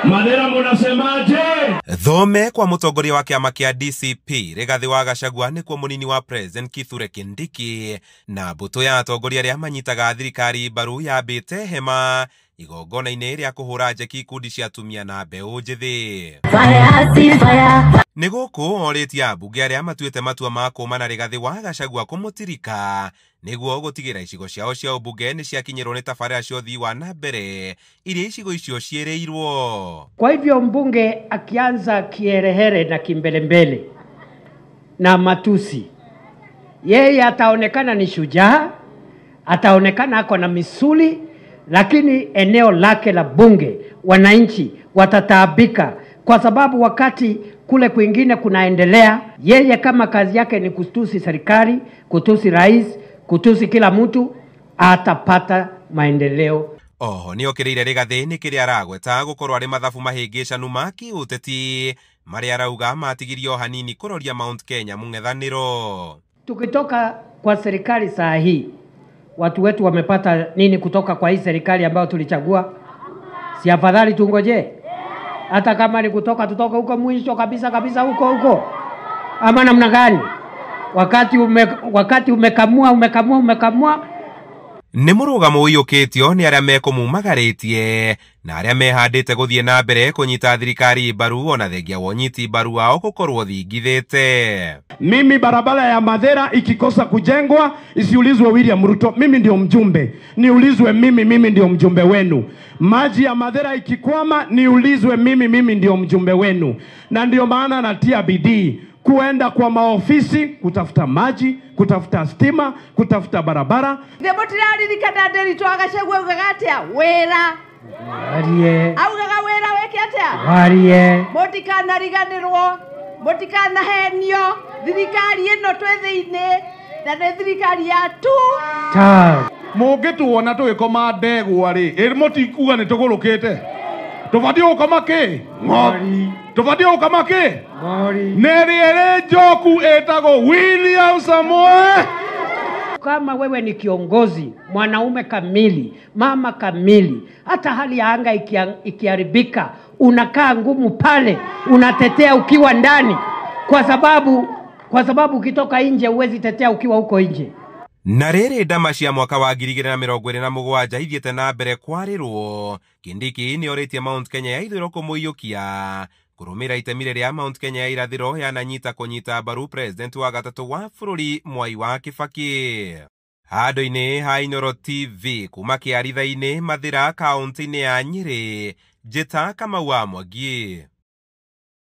Mathira munasemaje? Thome kwa mutongoria wa kiama kia DCP Rigathi wa Gachagua nikuo munini wa President Kithure Kindiki na mbutu ya atongoria aria manyitaga thirikari mbaru yambite hema igongona-inĩ rĩa kũhũra njeki ikundi cia atumia na mbeũ njĩthĩ. Nĩ gũkũ orĩtie ambunge arĩa matuĩte matua ma kũũmana Rigathi wa Gachagua kũmũtirika nĩguo gũtigĩra icigo ciao cia ũmbunge nĩ ciakinyĩrwo nĩ tabarĩra cia ũthii wa na mbere iria icigo icio ciĩrĩirwo. Kwa hivyo mbunge akianza kiherehere na kimbelembele na matusi, yeye ataonekana ni shujaa, ataonekana ako na misuli, lakini eneo lake la bunge wananchi watataabika, kwa sababu wakati kule kwingine kunaendelea, yeye kama kazi yake ni kutusi serikali, kutusi rais, kutusi kila mtu, atapata maendeleo. Oho nĩokĩrĩire Rigathi nĩ kĩrĩa aragweta gũkorwo arĩ mathabu mahĩngĩcanu ma kĩũteti marĩa arauga matigirio hanini kũroria Mount Kenya mũng'ethanĩro. Tukitoka kwa serikali saa hii, watu wetu wamepata nini kutoka kwa hii serikali ambayo tulichagua? Si afadhali tungoje? Hata kama ni kutoka, tutoka huko mwisho kabisa kabisa huko huko. Ama namna gani? Wakati umekamua umekamua umekamua. Nĩ mũrũgamo ũiyũkĩtio nĩ arĩa mekũmumagarĩtie na arĩa mehandĩte gũthiĩ na mbere kũnyita thirikari mbaru ona thengia wa ũnyiti mbaru wao gũkorwo thingithĩte. Mimi barabara ya Mathira ikikosa kujengwa isiulizwe William Ruto, mimi ndio mjumbe. Niulizwe mimi, mimi ndio mjumbe wenu. Maji ya Mathira ikikwama niulizwe mimi, mimi ndio mjumbe wenu. Na ndio maana natia bidii kuenda kwa maofisi kutafuta maji, kutafuta stima, kutafuta barabara. Ndemotiraririkana Ndiritu wa Gachagua augaga atia? Wira. Warie. Augaga wira weke atia? Warie. Mũtikanariganĩrwo, mũtikanahenio, thirikari ĩno twĩ thĩinĩ na nĩ thirikari ya tu. Ta. Mũngĩtuona tũgĩkoma ndegwa rĩ, ĩ mũtikuga nĩ tũgũrũkĩte. Tũbatiĩ gũkoma kĩ? Ng'ori. Tũbatiĩ gũkoma kĩ? Ng'ori. Nĩ rĩrĩ njoku ĩtagwo William Samoei. Kama wewe ni kiongozi, mwanaume kamili, mama kamili, hata hali ya anga ikiharibika, unakaa ngumu pale, unatetea ukiwa ndani, kwa sababu ukitoka nje huwezi tetea ukiwa huko nje. Na rĩrĩ ndama cia mwaka wa 2027 ithiĩte na mbere kwarĩrwo, Kindiki nĩorĩtie Mount Kenya ya ithũĩro kũmũiyũkia kũrũmĩrĩra itemi rĩrĩa Mount Kenya ya irathĩro yananyita kũnyita mbaru president wa gatatũ wa bũrũri Mwai wa Kibaki. Handũ-inĩ ha Inooro TV kuma Kĩaritha-inĩ Mathira kaũntĩ-inĩ ya Nyĩrĩ, Njĩta Kamau wa Mwangi.